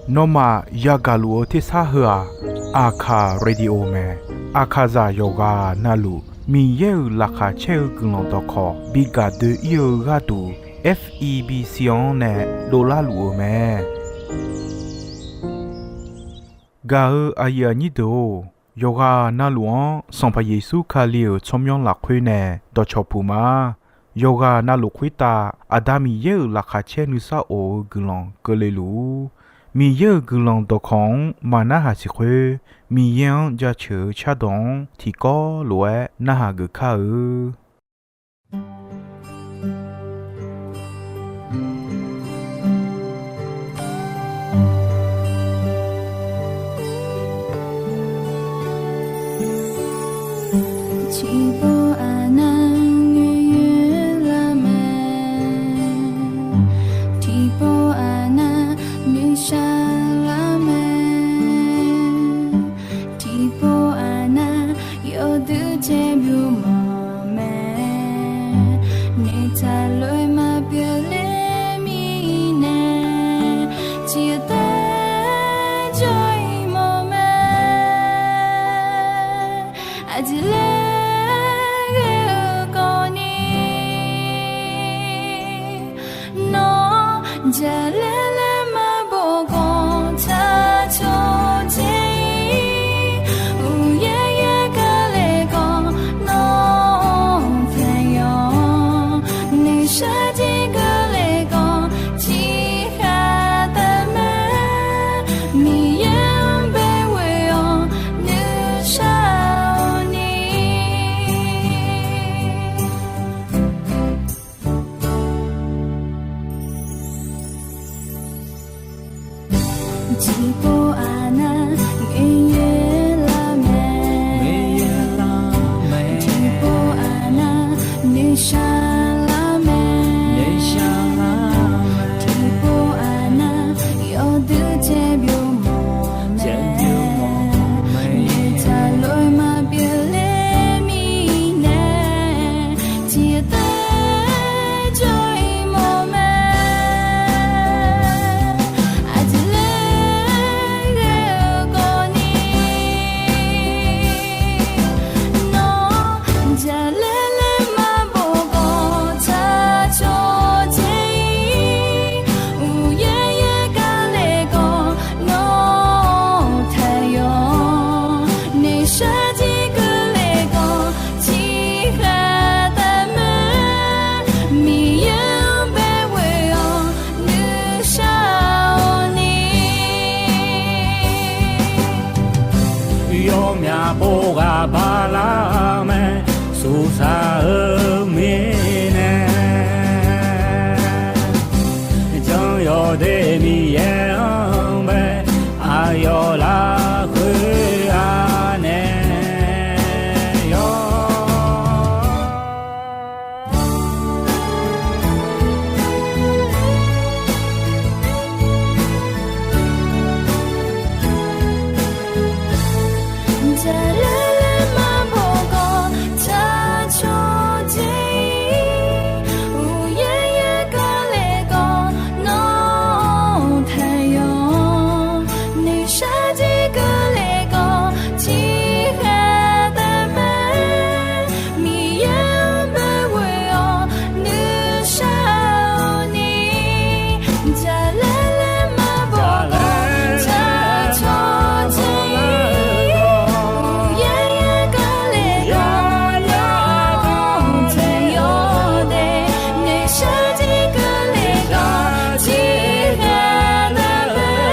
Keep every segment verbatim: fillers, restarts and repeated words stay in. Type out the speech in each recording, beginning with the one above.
Nawmaf yagaq luf-eu tersar heu-aq, Aqkaq Radio mae. Aqkaqzaq yawqghaq navluf Miqyaer-euq laqkhaq caer-eu guiqlanq dawqkawq bi gaq doe-ir-eu gharduq, F E B C-anr nae dovlar luf-eu mae. Gaq-eu aqyuif aqnyir deuq-or, yawqghaq navluf-anr Sanqpaq Yeqsur Kali-euq tsawrmyanr lafkhoer nae dawqcawq puq ma. Yawqghaq navluf khoertav Aqda Miqyaer-euq laqkhaq caer nuisar of-eu guiqlanq keuvle luf-ur. Miqyaer-euq guiqlanq dawqkawq-anr maqnarhaq siq khoer, Miqyaer-anr jaceuq-eu cardawq-anr tiqkawv lof-aer narhaq geuf kar-eu. Tiqpov aqnav noeqyoer lar mae, tiqpov aqnav noeqshaq lar mae, tiqpov aqnav yawduq caer byov mawf mae. Noeqtaq lof-aer maqpyeuf ler mirnae, tiqtaer jawr-ir mawf mae. Aqjeq laer ghae-eu kawvni, nawr jaqlaer laer maqbof khawf, tsaqcawq dzae-ir uqyaer yaer kale khawf, nawr taeq yawq noeqshaq jeq keuvle khawf, tiqkhaq taef mae. Miqyaer-anr bae ghoe-awr nuishar-awq ni. Tiqpov aqnav noeqyaer lar mae, tiqpov aqnav noeqshaq lar mae, tiqpov aqnav yawduq caer byov mawf mae. Noeqtaq lof-aer maqpyeuf ler mirnae, tiqtaer jawr-ir mawf mae. Aqjeq laer ghae-eu kawvni, nawr jaqlaer laer maqbof khawf, tsaqcawq dzae-ir uqyaer yaer kale khawf, nawr taeq yawq noeqshaq jeq keuvle khawf, tiqkhaq taef mae. Miqyaer-anr bae ghoe-awr nuishar-awq ni. Yawmyaq pov ghaq bala mae, suqsaq-eu mirnae, jan yawdaef Miqyaer-anr bae, aqyawf lafkhoer anae yawr. Jaqlaer laer maqbof khawf, tsaqcawq dzae-ir uqyaer yaer kale khawf, nawr taeq yawq noeqshaq jeq keuvle khawf, tiqkhaq taef mae. Miqyaer-anr bae ghoe-awr nuishar-awq ni. Jaqlaer laer maqbof khawf, tsaqcawq dzae-ir uqyaer yaer kale khawf, nawr taeq yawq daef noeqshaq jeq keuvle khawf, tiqkhaq taef mae.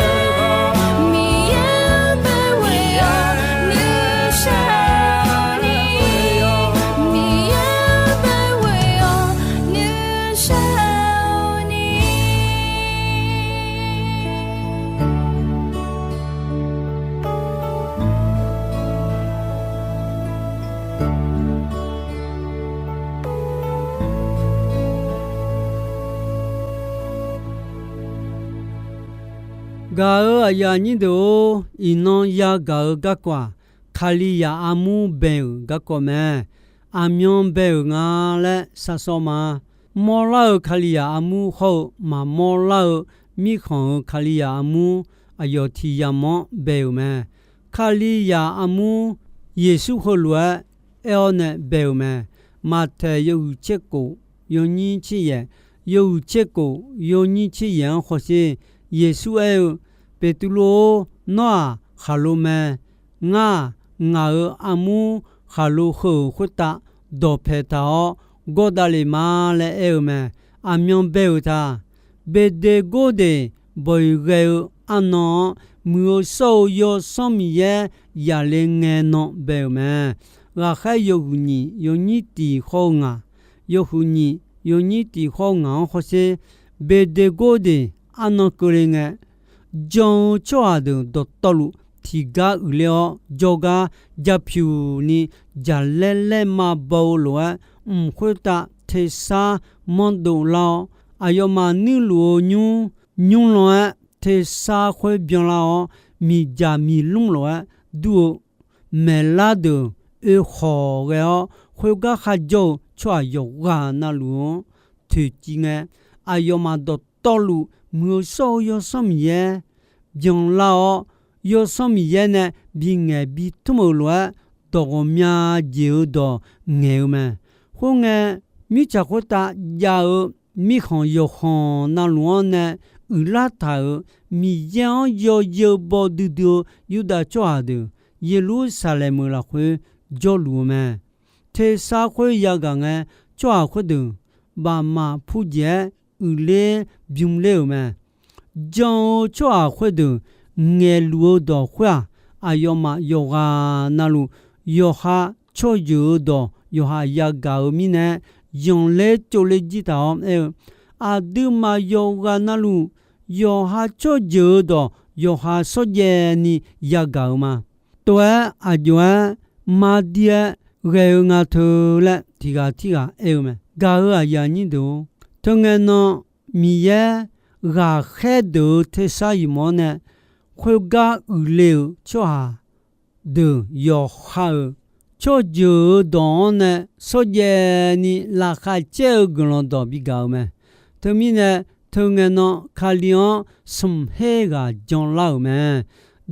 Miqyaer-anr bae ghoe-awr nuishar-awq ni. Miqyaer-anr bae ghoe-awr nuishar-awq ni. Gaq-euq aqyuif aqnyir deuq-or, iqnan yagaq-eu garkawv-aq, Kalizaq armur bae-euq garkawv mae. Aqmyan bae-euq nga laer sharshawr ma. Mawrlar-eu Kalizaq armur hawr-eu maqmawrlar-eu mirkhanq-euq Kalizaq armur aqyawf tiq yamq-anr bae-euq mae. Kalizaq armur Yeqsur heulof-aer aer-awr nae bae-euq mae. Maqtaeq yawhuiq tser kof yawnyir tser yaeq, yawhuiq tser kof yawnyir tser yaeq-anr hawsher. Yeqsur aer-eu, Beqtuvluv-or, nawr-aq khaqlo mae. Ngar-aq, ngaq-euq armur khaqlo heu-euq khoertav dawqpae taq-awr gawr davlef ma laer aer-eu mae. Aqmyan bae-euq ta. Beqde gor deuq bawq-iq ghae-eu arnan-anr, Muiq-eu shawr-eu Yawsanr Miqyaer yaqle ngae nan bae-euq mae. Ghaqkhaer yawhuiq nyiq yawnyir tiq khawr-eu ngaq, yawhuiq nyiq yawnyir tiq khawr-eu ngaq-anr hawsher. Beqde gor deuq arnan keuvle ngae, jan-eu tsawrhaq deuq dawqtawvluf tiqgar uiqler-awr, jawrgar japyuq ni jaqlaer laer ma baw-eu lof-aer, mq khoertav tersar manrdov lar-awr, aqyawfmaf nuirluf-eu nymr nymrlan-aer tersar khoer byanlar-awr, miqdzaq miqlmr lof-aer dur-eu maeqlar deuq oe khawq ghae-awr, khoergar kharjawr-eu tsawrhaq yawqghaq navluf-anr toeqciv ngae, aqyawfmaf dawqtawvluf Muiq-eu shawr-eu Yawsanr Miqyaer byanlar-awr, Yawsanr Miqyaer nae bingaeq bitmr-euq lof-aer, dawq ghawqmya jeq-eu dawq ngaeq-eu mae. Khoerngae, mirtsaq khoertav jav-eu mirkhanq yawqkhanq navluf-anr nae uiqlar taq-euq Miqyaer-anr yawzeu baw duidui-eu Yurdav tsawrhaq deuq Yeqlursaqlaeq-euq lafkhoer jawrluf-eu mae. Tersar khoer yagaq ngae, tsawrhaq khoerdeuq bafmaf purjeq-aer uiqler bymr ler-euq mae. Jan-eu tsawrhaq khoerdeuq ngaeqluf-eu dawq khoer-aq, aqyawfmaf yawqghaq navluf yawqha tsawrjeuq-eu dawq yawqha yagaq-eu mirnae, zanqler tsovler jir taq-awr aer-eu, aqduimaf yawqghaq navluf yawqha tsawrjeuq-eu dawq yawqha shawrjaev ni yagaq-eu ma. Tov-aer aqjox-aer mardir-aer ghae-eu nga teu laer tiq ghaq tirghaq aer-eu mae. Gaq-euq aqyuif aqnyir deuq-or, teu ngae nan Miqyaer ghaqkhaer deuq-eu tersar yamq-anr nae khoergar uiqle-euq tsawrhaq deuq yawqha-euq tsawrjeuq-eu dawq-anr nae shawrjaev ni laqkhaq caer-eu guiqlanq dawq bigaq-eu mae. Teumirnae, teu ngae nan Kali-anr smq her ghaq janlar-euq mae.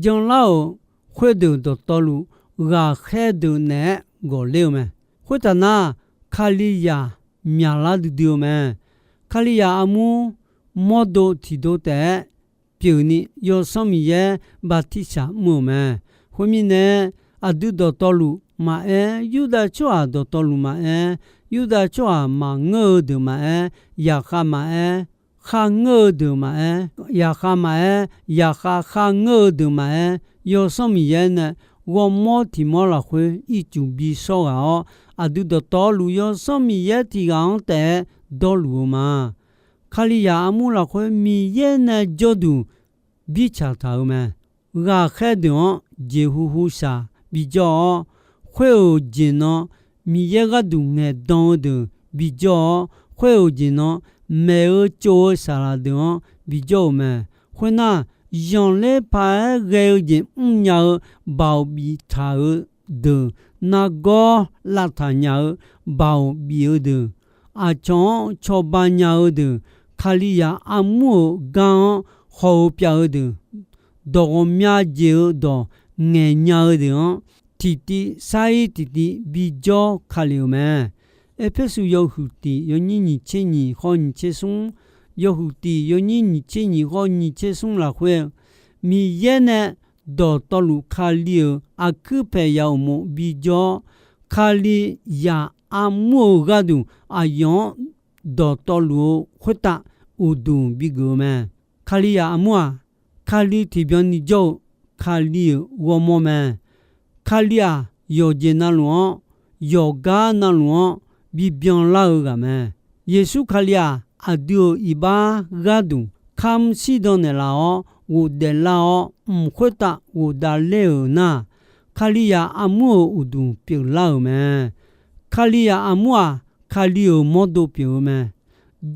Janlar-euq khoerdeuq dawqtawvluf ghaqkhaer deuq naeq-aer ghawqler-eu mae. Khoertaq nar, Kalizaq myaqlar duidui-eu mae. Kalizaq armur mawrdo tiqdo taef-aer pyeufni Yawsanr Miqyaer bartirsaq mr-euq mae. Khoermirnae, aqdui dawqtawvluf maqaer, Yurdav tsawrhaq dawqtawvluf maqaer, Yurdav tsawrhaq maqngeur-eu deuq maqaer, yaqkhav maqaer, kharngeur-eu deuq maqaer, yaqkhav maqaer, yaqkhav kharngeur-eu deuq maqaer, Yawsanr Miqyaer nae ghawrmawr tiq mawr lafkhoer ircuf bi shawr ghaq-awr, aqdui dawqtawvluf Yawsanr Miqyaer tiq ghaq-anr taef-aer dawrluf-eu ma. Kalizaq armur lafkhoer Miqyaer nae jawrduq birtsaq taq-euq mae. Ghaqkhaer deuq-anr jeqhu hu shaq bijawr-awr, khoer-euq jeq nan Miqyaer gharduq ngaeqdan-eu deuq bijawr-awr, khoer-euq jeq nan maeq-eu tsov-eu saqlaq deuq-anr bijawr-euq mae. Khoernar, zanqler paq-aer ghae-eu jeq mrnya-eu baoq biftaq-eu deuq, nargawr lavtaq nya-eu baoq bif-eu deuq, aqcawq-anr cawba nya-eu deuq, Kalizaq armur-euq gar-anr haw-eu pyav-eu deuq, dawq ghawqmya jeq-eu dawq ngaeqnya-eu deuq-anr, tiqtiv sar-ir tiqtiv bijawr ka lef-euq mae. Erpersu yawhuiq tiq yawnyir nyiq tser nyiq khawr nyiq tser smr, yawhuiq tiq yawnyir nyiq tser nyiq khawr nyiq tser smr lafkhoer-eu, Miqyaer nae dawqtawvluf Kali-euq aqkuir paeq ya uqmov bijawr-awr, Kalizaq armur-euq gharduq aqyawf-anr dawqtawvluf-eu khoertav uqduq bigeuf-eu mae. Kalizaq armur-aq, Kali tiqbyan ni jawr-eu Kali-euq ghawrmawr mae. Kali-aq, yawqjeq navluf-anr, yawqgar navluf-anr bibyan lar-eu ghaq mae. Yeqsur Kali-aq, aqdui-euq iqbax gharduq kamr shirdan naeqlaf-awr ghofdaef lar-awr, mq khoertav ghofdav ler-euq nar, Kalizaq armur-euq uqduq pyeuflar-euq mae. Kalizaq armur-aq, Kali-euq mawrdo pyeuf-eu mae.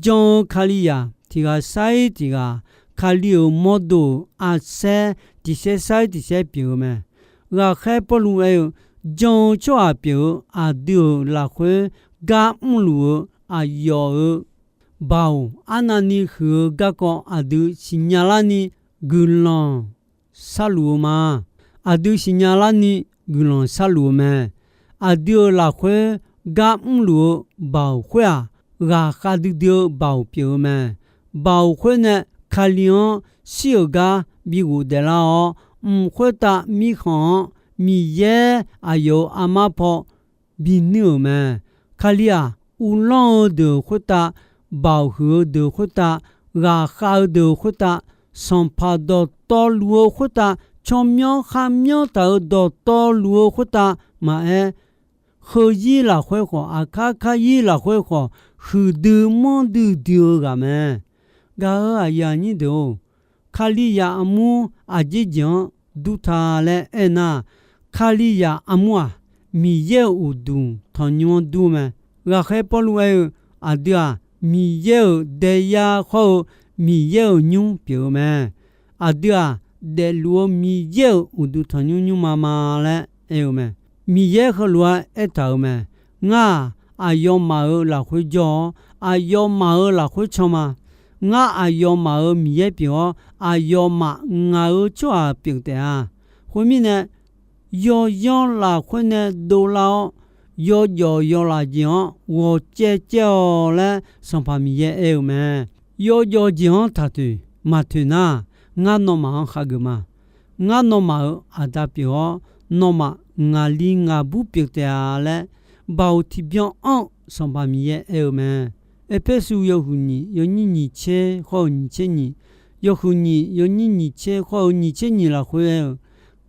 Jan-eu Kalizaq tiq ghaq sar-ir tiq ghaq, Kali-euq mawrdo-euq arsaer tiq saer sar-ir tiq saer pyeuf-eu mae. Ghaqkhaer Pawrluv aer-eu, jan-eu tsawrhaq pyeuf-eu aqdui-euq lafkhoer gar mrluf-eu aqyawf-euq Baoq arnavni huiq-eu garkawv aqdui siqnya larni guiqlanq sharluf-eu ma. Aqdui siqnya larni guiqlanq sharluf-eu mae. Aqdui-euq lafkhoer gar mrluf-eu baoq khoer-aq, ghaqkhav duidui-eu baoq pyeuf-eu mae. Baoq khoer nae Kali-anr shir-euq gar bi ghofdaef lar-awr, mq khoertav mirkhanq-anr Miqyaer aqyawf-euq armar paw binuir-euq mae. Kali-aq, uvlanr-eu deuq khoertav, baoq huiq-eu deuq khoertav, ghaqkhav-eu deuq khoertav, sanqpaq dawqtawvluf-eu khoertav, tsawrmyanr kharmyanr taq-euq dawqtawvluf-eu khoertav maqaer, heuzir lafkhoer khawf, aqkar karyir lafkhoer khawf, huiqdui manrdui dui-eu ghaq mae. Gaq-euq aqyuif aqnyir deuq-or, Kalizaq armur aqjeq jeq-anr dur ta laer aernar, Kalizaq armur-aq, Miqyaer-euq uqduq tanqnymr-anr dur mae. Ghaqkhaer Pawrluv aer-eu, aqdui-aq, Miqyaer-euq daeyar khawr-eu Miqyaer-euq nymr pyeuf-eu mae. Aqdui-aq, daefluf-eu Miqyaer-euq uqduq tanqnymr nymrma ma laer aer-eu mae. Miqyaer heulof-aer aertaq-euq mae. Ngar-aq, aqyawfmaf-euq lafkhoer jawr-awr, aqyawfmaf-euq lafkhoer can ma. Ngar aqyawfmaf-euq Miqyaer pyeuf-awr, aqyawfmaf ngaq-euq tsawrhaq pyeuf taef-a. Khoermirnae, yawyanr lafkhoer nae dovlar-awr, yawjawf yawlaf jeq-anr ghawq caev caev-awq laer Sanqpaq Miqyaer aer-eu mae. Yawjawf jeq-anr taqtoeq maqtoeq nar, ngar nawmaf-anr khageuf ma. Ngar nawmaf-euq Aqda pyeuf-awr, nawmaf ngaqli ngaqbur pyeuf taef-a laer, baoq tiqbyan anr-eu Sanqpaq Miqyaer aer-eu mae. Erpersu yawhuiq nyiq yawnyir nyiq tser khawr-eu nyiq tser nyiq, yawhuiq nyiq yawnyir nyiq tser khawr-eu nyiq tser nyiq lafkhoer aer-eu,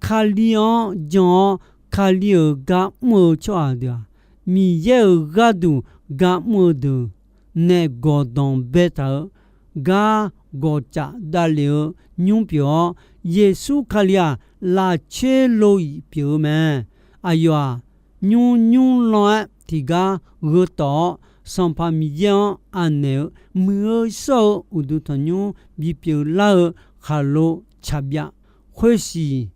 Kali-anr jan-awr Kali-euq gar mr-eu tsawrhaq deuq-aq, Miqyaer-euq gharduq gar mr-eu deuq nae gawqdanq baetaq-eu gar gawqcaf davlef-eu nymr pyeuf-awr, Yeqsur Kali-aq, lafcoer lo-iq pyeuf-eu mae. Aqyawf-aq, nymr nymr lan-aer tiqgar gheutawf-awr, Sanqpaq Miqyaer-anr anaeq-eu muiq-eu shawr-eu uqduq tanqnymr bipyeuf lar-eu khaqlo tsaqbyav khoersiq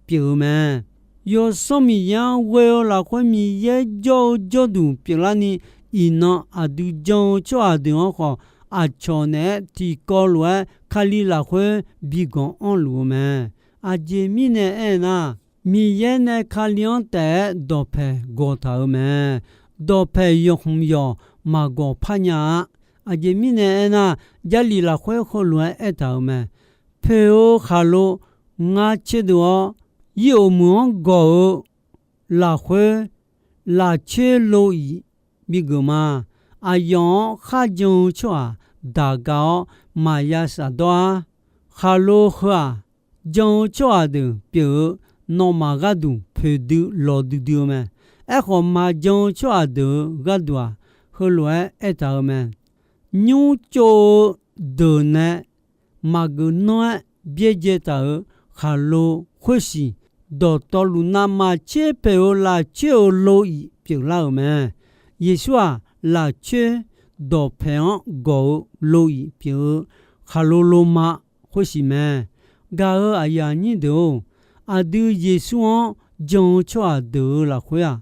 pyeuf-eu mae. Yawsanr Miqyaer-anr ghoe-eu lafkhoer Miqyaer jawr-eu jawrduq pyeuflarni, iqnan aqdui jan-eu tsawrhaq deuq-anr khawf, aqcawq naeq-aer tiqkawv lof-aer Kali lafkhoer bi ganq anrluf-eu mae. Aqjeq mirnae aernar, Miqyaer nae Kali-anr taef-aer dawqpaeq gawqtaq-euq mae. Dawqpaeq yawqhmq yawq maqgawq parnya-a. Aqjeq mirnae aernar, Jarlif lafkhoer heulof-aer aertaq-euq mae. Poeq-eu khaqlo ngar coerdov-awr, yir-oq meuq-anr gawq-eu lafkhoer lafcoer lo-iq bigeuf ma. Aqyawf-anr kharjan-eu tsawrhaq daq ga-awr maqya shafdawr-ar. Khaqlo heu-aq, jan-eu tsawrhaq deuq pyeuf-eu nawmaf gharduq poeqdui lawqdui dui-eu mae. Aerkhawf, maqjan-eu tsawrhaq deuq-euq gharduq-aq, heulof-aer aertaq-euq mae. Nymr tsov-eu deuq nae maqgeuf nanr-aer byaerdzae taq-euq khaqlo khoersiq, dawqtawvluf navmaqtser paeq-eu lafcoer-euq lo-iq pyeuflar-euq mae. Yeqsur-aq, lafcoer dawqpaeq-anr gawq-eu lo-iq pyeuf-eu khaqlo loma khoersiq mae. Gaq-euq aqyuif aqnyir deuq-or, aqdui Yeqsur-anr jan-eu tsawrhaq deuq-euq lafkhoer-aq,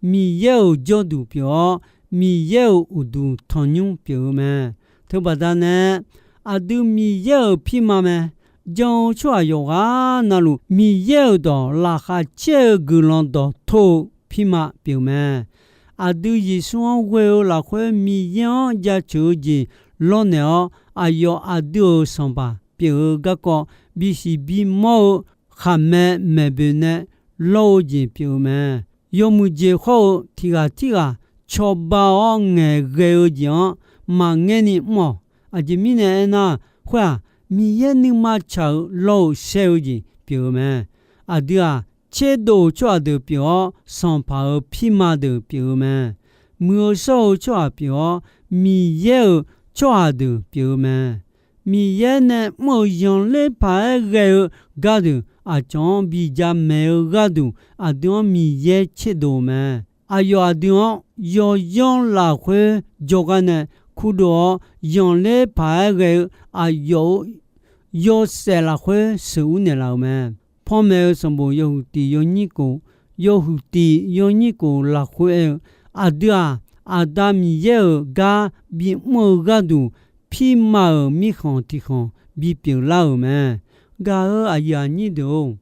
Miqyaer-euq jawrduq pyeuf-awr, Miqyaer-euq uqduq tanqnymr pyeuf-eu mae. Teubaqda nae, aqdui Miqyaer-euq pirma mae. Jan-eu tsawrhaq yawqghaq navluf, Miqyaer-euq dawq laqkhaq caer-eu guiqlanq dawqtor-eu pirma pyeuf mae. Aqdui Yeqsur-anr ghoe-eu lafkhoer Miqyaer-anr jaceuq-eu jeq lawrnaeq-awr, aqyawf aqdui-euq Sanqpaq pyeuf-eu garkawv bisiq bimawr-eu khaqmae maeqboeq nae lawr-eu jeq pyeuf-eu mae. Yawmuiq jeq khawr-eu tiq ghaq tirghaq cawba-awr ngaeqghae-eu jeq-anr maqngaer ni mr-awq. Aqjeq mirnae aernar, khoer-aq, Miqyaer nuima tsaq-euq lawr-euq shaer-eu jeq pyeuf-eu mae. Aqdui-aq, tserdov-euq tsawrhaq deuq pyeuf-awr, sanqpaq-euq pirma deuq pyeuf-eu mae. Muiq-eu shawr-eu tsawrhaq pyeuf-awr, Miqyaer-euq tsawrhaq deuq pyeuf-eu mae. Miqyaer nae mr-euq zanqler paq-aer ghae-eu gardeuq aqcawq-anr bi jamaeq-eu gharduq, aqdui-anr Miqyaer tserdov-eu mae. Aqyawf aqdui-anr yawyanr lafkhoer jawrgar nae kurdov-awr, zanqler paq-aer ghae-eu aqyawf-euq yawshaef lafkhoer sheuqur naeqlaf-euq mae. Panmaeq-eu sanqbof yawhuiq tiq yawnyir kof, yawhuiq tiq yawnyir kof lafkhoer aer-eu, aqdui-aq, Aqda Miqyaer-euq gar bimr-eu gharduq, pirma-euq mirkhanq tiqkhanq bipyeuf lar-euq mae. Gaq-eu aqyuif aqnyir deuq-or,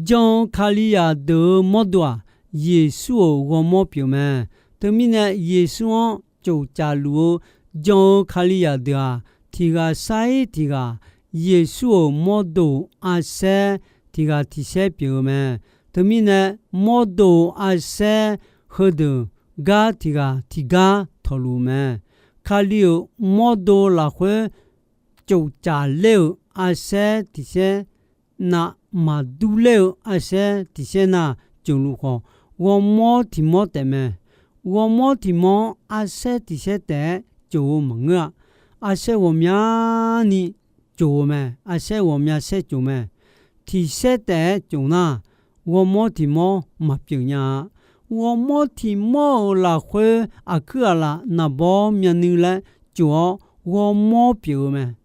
jan-eu Kalizaq deuq-euq mawrdo-aq, Yeqsur-euq ghawrmawr pyeuf mae. Teumirnae, Yeqsur-anr tsofcaf luf-eu jan-eu Kalizaq deuq-aq, tiq ghaq sar-ir tiq ghaq Yeqsur-euq mawrdo arsaer tiq ghaq tiq saer pyeuf-eu mae. Teumirnae, mawrdo arsaer heudeuq gar tiq ghaq tiq gar tawqluf mae. Kali-euq mawrdo lafkhoer tsofcaf ler-euq arsaer tiq saer nav, maqdur ler-eu arsaer tiq saer nav tsof luf khawf, ghawrmawr tiq mawr taef mae. Ghawrmawr tiq mawr-anr arsaer tiq saer taef-aer tsof-eu maqngeur-a. Arsaer ghawqmyani tsof-eu mae. Arsaer ghawqmya saer tsof mae. Tiq saer taef-aer tsof nar, ghawrmawr tiq mawr maqpyeuf nya-a. Ghawrmawr tiq mawr-euq lafkhoer aqkuir aqlaf naqbawr myavnuiv laer tsof-awr ghawrmawr pyeuf-eu mae.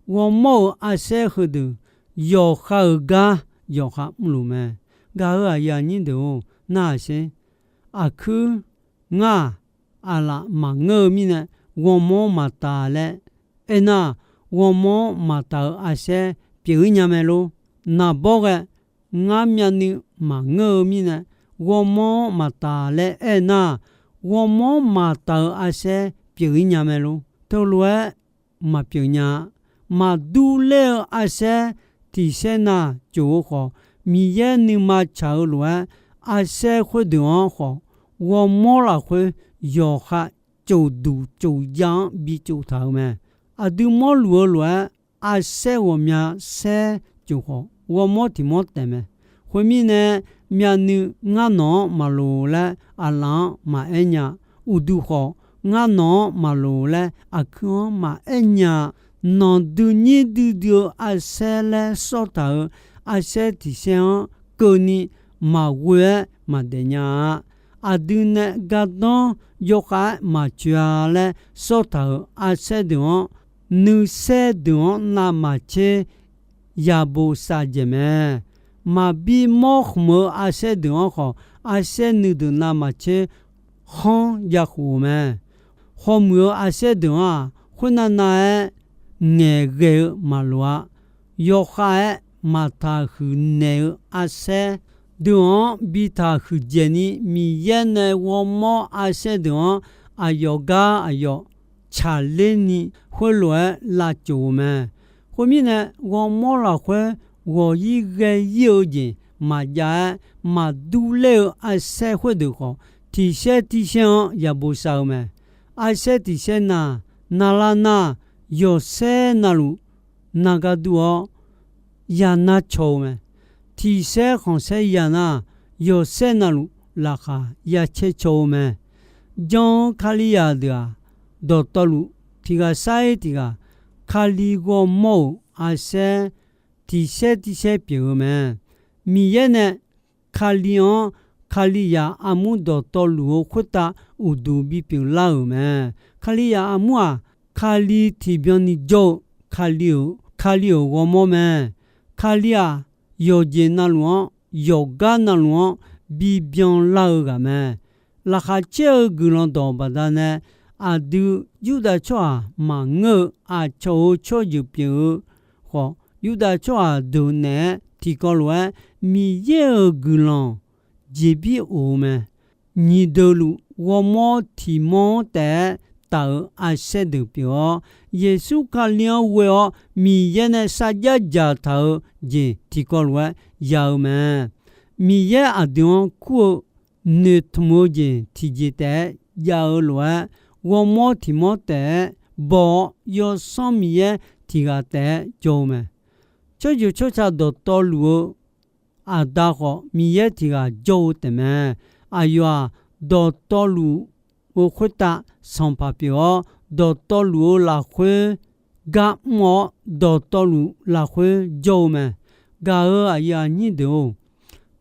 Ghawrmawr-euq arsaer heudeuq yawqha-euq gar yawqha mrluf mae. Gaq-eu aqyuif aqnyir deuq-or, narhaq sher. Aqkuir ngar-aq, aqlaf maqngeur-eu mirnae, ghawrmawr maqtaf laer aernar, ghawrmawr maqtaf-euq arsaer pyeuf-ir nya mae lor. Naqbawr ghae, ngar myavnuiv maqngeur-eu mirnae, ghawrmawr maqtaf laer aernar, ghawrmawr maqtaf-euq arsaer pyeuf-ir nya mae lor. Teulof-aer maqpyeuf nya-a. Maqdur ler-eu arsaer tiq saer nav tsof-eu khawf, Miqyaer nuima tsaq-eu lof-aer, arsaer khoerdeuq-anr khawf, ghawrmawr lafkhoer yawqha tsofduq tsofya-anr bitsof taq-euq mae. Aqdui mawrluf-eu lof-aer, arsaer ghawqmya saer tsof khawf, ghawrmawr tiq mawr taef mae. Khoermirnae, myavnuiv ngar nawq-anr maqloq laer aqlaf-anr maqaer nya. Uqduq khawf, ngar nawq-anr maqloq laer aqkuir-anr maqaer nya. Nawq duinyir duidui-eu arsaer laer sawr taq-euq arsaer tiq saer-anr keuvni maqghoe-aer maqdaef nya-a. Aqdui nae gardanr yawkhav-aer maqcoeq-a laer sawr taq-euq arsaer deuq-anr, nuisaer deuq-anr navmaqtser yabof saf dzaeq mae. Maqbi mawr khmq-eu arsaer deuq-anr khawf, arsaer nuideuq navmaqtser khanr yakhof-euq mae. Hawmuiq-eu arsaer deuq-anr-aq, khoernav nav-aer ngaeqghae-eu maqloq-a. Yawkhav-aer maqtaq huiq naeq-eu arsaer deuq-anr bi taq huiqdzaeq ni, Miqyaer nae ghawrmawr arsaer deuq-anr aqyawf gar aqyawf tsaqler ni, khoerlof-aer lavtsof-eu mae. Khoermirnae, ghawrmawr lafkhoer ghawq-ir ghae-ir-eu jeq maqjav-aer, maqdur ler-eu arsaer khoerdeuq khawf, tiq saer tiq saer-anr yabof saf-eu mae. Arsaer tiq saer nav, navlar nar, yawqsaer navluf nav gar dur-awr, ya nar caw-eu mae. Tiq saer khanq saer ya nar, yawqsaer navluf laqkhaq ya caer caw-eu mae. Jan-eu Kalizaq deuq-aq, dawqtawvluf tiq ghaq sar-ir tiq ghaq, Kali ghawrmawr-euq arsaer tiq saer tiq saer pyeuf-eu mae. Miqyaer nae Kali-anr, Kalizaq armur dawqtawvluf-eu khoertav uqduq bipyeuf lar-euq mae. Kalizaq armur-aq, Kali tiqbyan ni jawr-eu, Kali-euq, Kali-euq ghawrmawr mae. Kali-aq, yawqjeq navluf-anr, yawqgar navluf-anr bibyan lar-eu ghaq mae. Laqkhaq caer-eu guiqlanq dawq baqdanae, aqdui Yurdav tsawrhaq maqngeur-eu aqcawq-euq tsawrjeuq pyeuf-eu khawf, Yurdav tsawrhaq deuq naeq-aer tiqkawv lof-aer Miqyaer-euq guiqlanq jeqbir of-eu mae. Nyiq deuq luf ghawrmawr tiq mawr-anr taef-aer taf-euq arsaer deuq pyeuf-awr, Yeqsur Kali-anr ghoe-awr Miqyaer nae sarjax dzaqtaq-eu jeq tiqkawv lof-aer ya-eu mae. Miqyaer aqdui-anr kur-eu noeqtmq-eu jeq tiqjeq taef-aer jav-eu lof-aer, ghawrmawr tiq mawr taef-aer baw-awr, Yawsanr Miqyaer tiq ghaq taef-aer jawr-eu mae. Tsawrjeuq tsawrca dawqtawvluf-eu Aqda khawf, Miqyaer tiq ghaq jawr-eu taef mae. Aqyawf-aq, dawqtawvluf-eu khoertav sanqpaq pyeuf-awr, dawqtawvluf-eu lafkhoer gar mr-awr, dawqtawvluf lafkhoer jawr-eu mae. Gaq-euq aqyuif aqnyir deuq-or,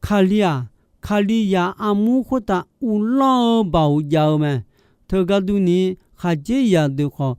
Kali-aq, Kalizaq armur khoertav uvlanr-eu baoq jav-eu mae. Teugar durni, khaqdzerzaq deuq khawf,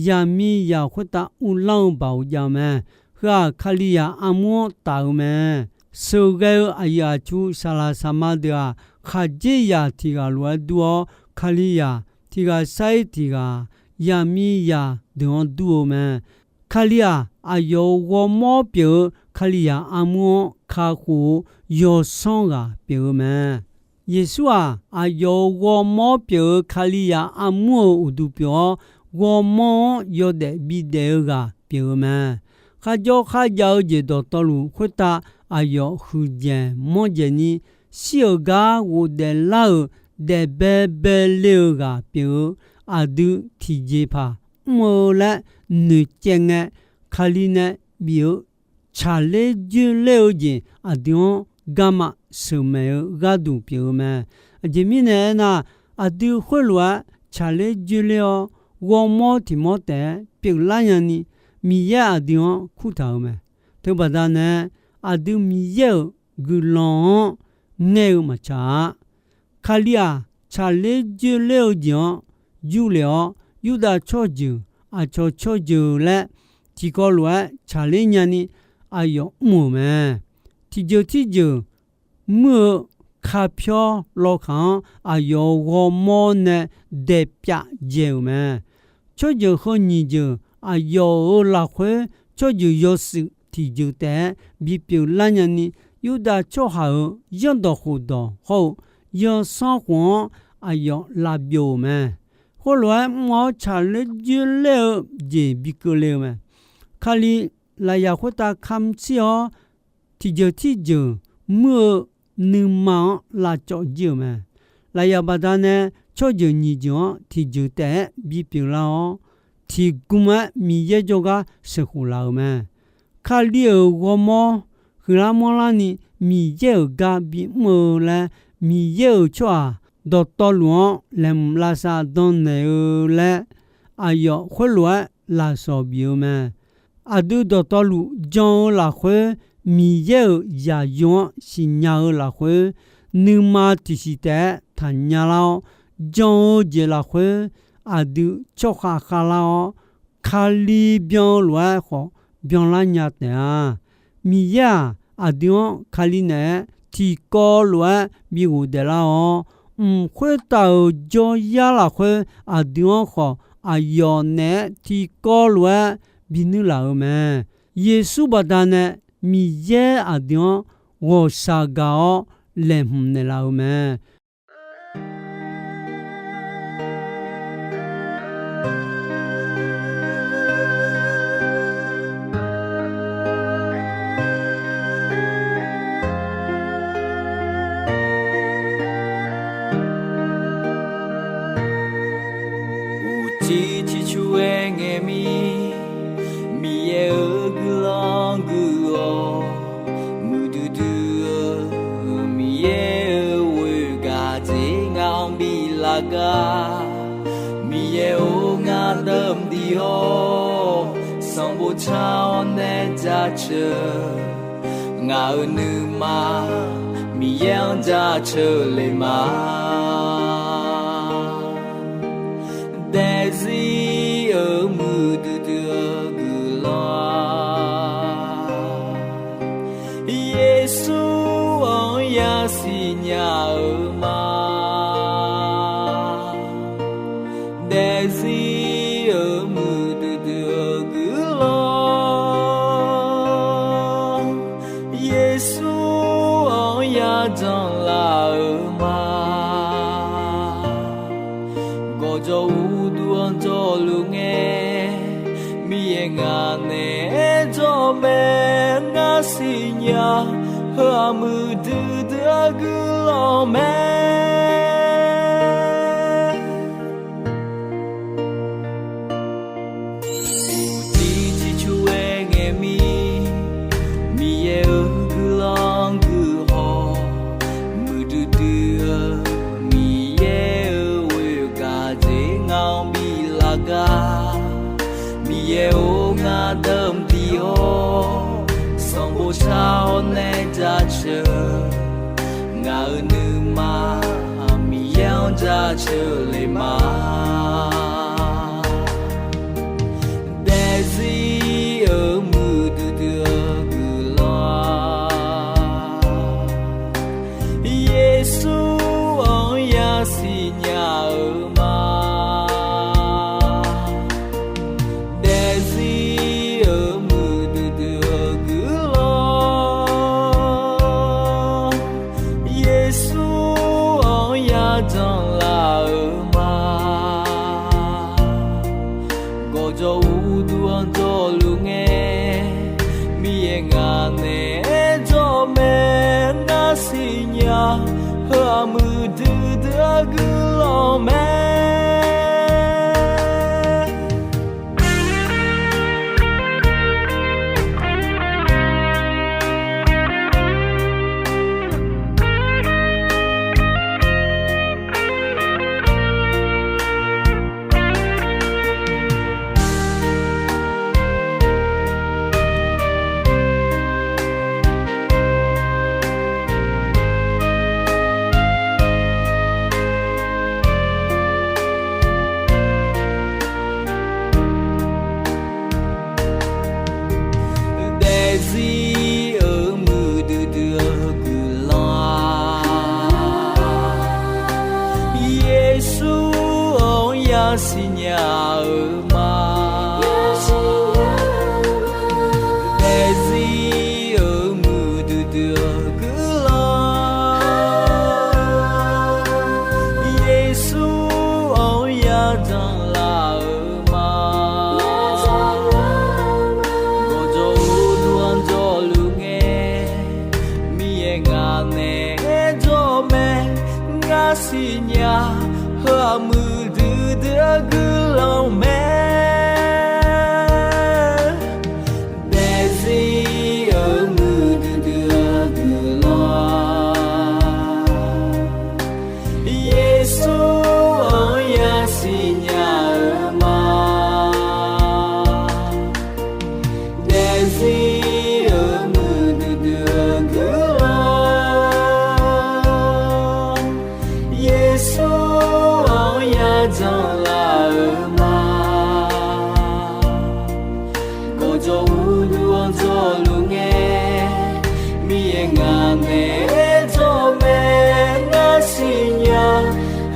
zaqmiqzaq khoertav uvlanr-eu baoq jav-eu mae. Heu-aq, Kalizaq armur-anr taf-eu mae. Sheuqghae-eu aqyuif aqtsu saqlaq saqma deuq-aq, khaqdzerzaq tiq ghaq lof-aer dur-awr, Kalizaq tiq ghaq sar-ir tiq ghaq, yaqmiqzaq deuq-anr dur-eu mae. Kali-aq, aqyawf-euq ghawrmawr pyeuf-eu Kalizaq armur-anr kakhof-eu yawsanr ghaq pyeuf-eu mae. Yeqsur-aq, aqyawf-euq ghawrmawr pyeuf-eu Kalizaq armur-euq uqduq pyeuf-awr, ghawrmawr-anr yawdaef bidaef-eu ghaq pyeuf-eu mae. Kharjawr kharjav-eu jeq dawqtawvluf khoertav aqyawf huiqdzaeq manrdzaeq ni, shir-euq gar ghofdaef lar-euq daef baebae le-eu ghaq pyeuf-eu aqdui tiqjeqpaq mr-eu laer noeqcaev ngae, Kali nae bif-eu tsaqler dzoerler-eu jeq aqdui-anr garma sheuqmaeq-eu gharduq pyeuf-eu mae. Aqjeq mirnae aernar, aqdui khoerlof-aer tsaqler dzoerler-awr, ghawrmawr tiq mawr taef-aer pyeuflar nyani, Miqyaer aqdui-anr kurtaq-euq mae. Teubaqda nae, aqdui Miqyaer-euq guiqlanq-anr ngaer-eu maqtsaq-a. Kali-aq, tsaqler dzoerler-eu jeq-anr jurlef-awr, Yurdav tsawrjeuq, aqcawq tsawrjeuq laer tiqkawv lof-aer tsaqler nyani aqyawf mr-euq mae. Tiqjeuq tirjeuq muir-eu kapyawr lawkhaq-anr aqyawf-euq ghawrmawr nae daepyav dzae-euq mae. Tsawrjeuq heu nyiq jeuq aqyawf-euq lafkhoer tsawrjeuq yawshuif tiqjeuq taef-aer bipyeuf lar nyani, Yurdav tsawrhaq-euq zanrdawq khofdawq hawr-eu zanrsanrkhof-anr aqyawf lavbyov-euq mae. Khoerlof-aer mr-awr tsaqler dzoerler-eu jeq bi keuvle-eu mae. Kali lafyaq khoertav kamq shir-awr, tiqjeuq tirjeuq muir-eu nuima-anr lavcawv jir-euq mae. Lafyaq baqdanae tsawrjeuq nyiq jeuq-anr tiqjeuq taef-aer bipyeuf lar-awr, tiqgm-aer Miqyaer jawrgar sheuqkhof laf-euq mae. Kali-euq ghawrmawr huiqlar manrlarni Miqyaer-euq gar bimr-eu laer, Miqyaer-euq tsawrhaq dawqtawvluf-anr laeqhmq lavsav dannaeq-eu laer, aqyawf khoerlof-aer lafsawq bif-eu mae. Aqdui dawqtawvluf jan-eu lafkhoer, Miqyaer-euq zaqyo-anr siqnya-eu lafkhoer, nuima tiqsiq taef-aer taqnya lar-awr, jan-eu jeq lafkhoer aqdui tsawrkhav khavlar-awr, Kali byan-eu lof-aer khawf byanlar nya taef-a. Miqyaer-aq, aqdui-anr Kali naeq-aer tiqkawv lof-aer bi ghofdaef lar-awr, mq khoertav-euq jawryar lafkhoer aqdui-anr khawf aqyawf naeq-aer tiqkawv lof-aer bi nuirlaf-euq mae. Yeqsur baqdanae Miqyaer aqdui-anr ghawqshaq gaq-awr laeqhmq naeqlaf-euq mae. Uqcif ciqcur-aer ngae mir, Miqyaer-euq guiqlanq guiq-awq. Muiqdui dui-eu Miqyaer-euq ghoer gaq dzer ngaq-anr biflaf gar. Miqyaer-or, ngar deuq mqdiq-awr, sanqbof car-awr nae jaceuq. Ngaq-euq nuima Miqyaer-anr jaceuq le ma. Daefzir-euq muiqdui dui-eu guiqlanq-aq, Yeqsur-anr yasiqnya-eu ma. Daefzir-euq muiqdui dui-eu guiqlanq, Yeqsur-anr yajanlaf-eu ma. Gawqjawq uqduq-anr jawrluf ngae, Miqyaer ngaq naeq-aer jawr mae. Ngar siqnya, heu-aq muiqdui dui-eu guiqlanq mae. Uqcif ciqcur-aer ngae mir, Miqyaer-euq guiqlanq guiqhaw, muiqdui dui-eu Miqyaer-euq ghoer gaq dzer ngaq-anr biflaf gar. Miqyaer-or, ngar deuq mqdiq-awr, sanqbof car-awr nae jaceuq. Ngaq-euq nuima Miqyaer-anr jaceuq le ma. Daefzir-euq muiqdui dui-eu guiqlanq-aq, Yeqsur-anr yasiqnya-eu ma. guiqlanq mae. Daefzir-euq muiqdui dui-eu guiqlanq-aq, Yeqsur-anr yasiq nya-eu ma. Daefzir-euq muiqdui dui-eu guiqlanq, Yeqsur-anr yadanq laf-eu ma. Gawqjawq uqduq-anr jawrluf ngae, Miqyaer ngaq naeq-aer jawr mae. Ngar siqnya, heu-aq muiqdui dui-eu guiqlanq mae. Daefzir-euq muiqdui dui-eu guiqlanq, Yeqsur-anr yasiq nya-eu ma. Daefzir-euq muiqdui dui-eu guiqlanq, Yeqsur-anr yajanq laf-eu ma. Gawqjawq uqduq-anr jawrluf ngae, Miqyaer ngaq naeq-aer jawr mae. Ngar siqnya,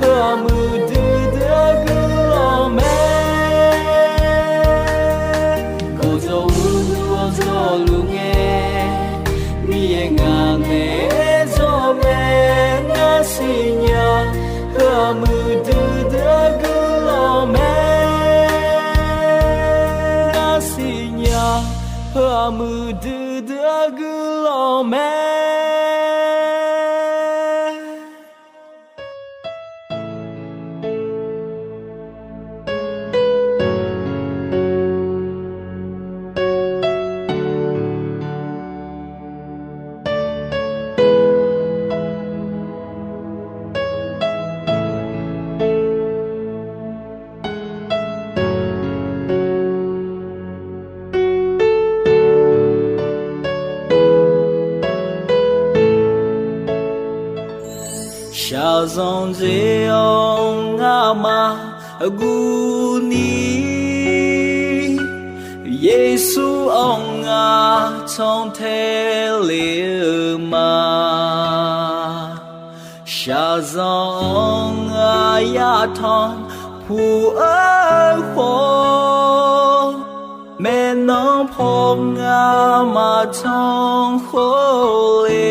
heu-aq muiqdui dui-eu guiqlanq mae. Gawqjawq uqduq-anr jawrluf ngae, Miqyaer ngaq naeq-aer jawr mae. Ngar siqnya, heu-aq muiqdui dui-eu guiqlanq mae. Ngar siqnya, heu-aq muiqdui dui-eu guiqlanq mae. Shaqzanq dzer-awr ngamaf guvni, Yeqsur-anr ngar cantae le-eu ma. Shaqzanq-anr ngar yatanq puq-eu khawf, maeqnan paw ngar maqtanq khawf le.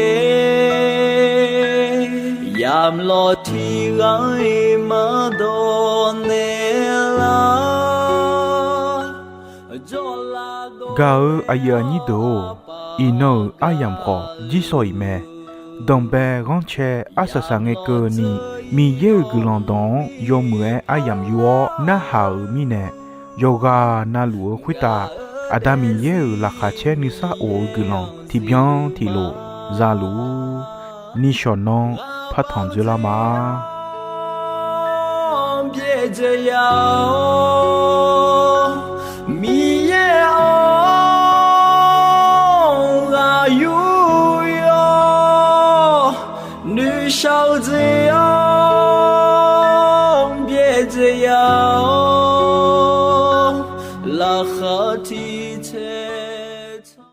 Yamq lawq tiq ghaq-iq maqdawq naeq lar. Gaq-eu aqyuif aqnyir deuq-or, iqnan-euq aryamq khawf jirsawq-iq mae. Danqbae ghanrcae arsaq saqngae keuvni, Miqyaer-euq guiqlanq dawq-anr yawmuiq-aer aryamq yur-awr narhaq-euq mirnae, yawqghaq navluf-eu khoertav Aqda Miqyaer-euq laqkhaq caer nuisar of-eu guiqlanq tiqbyan tiqlof za luf-ur. Nishawq nanr partanq dzoerlar ma. Byaerdzae ya-awr, Miqyaer-anr ghaq yur-awr, noeqshaq-eu jeq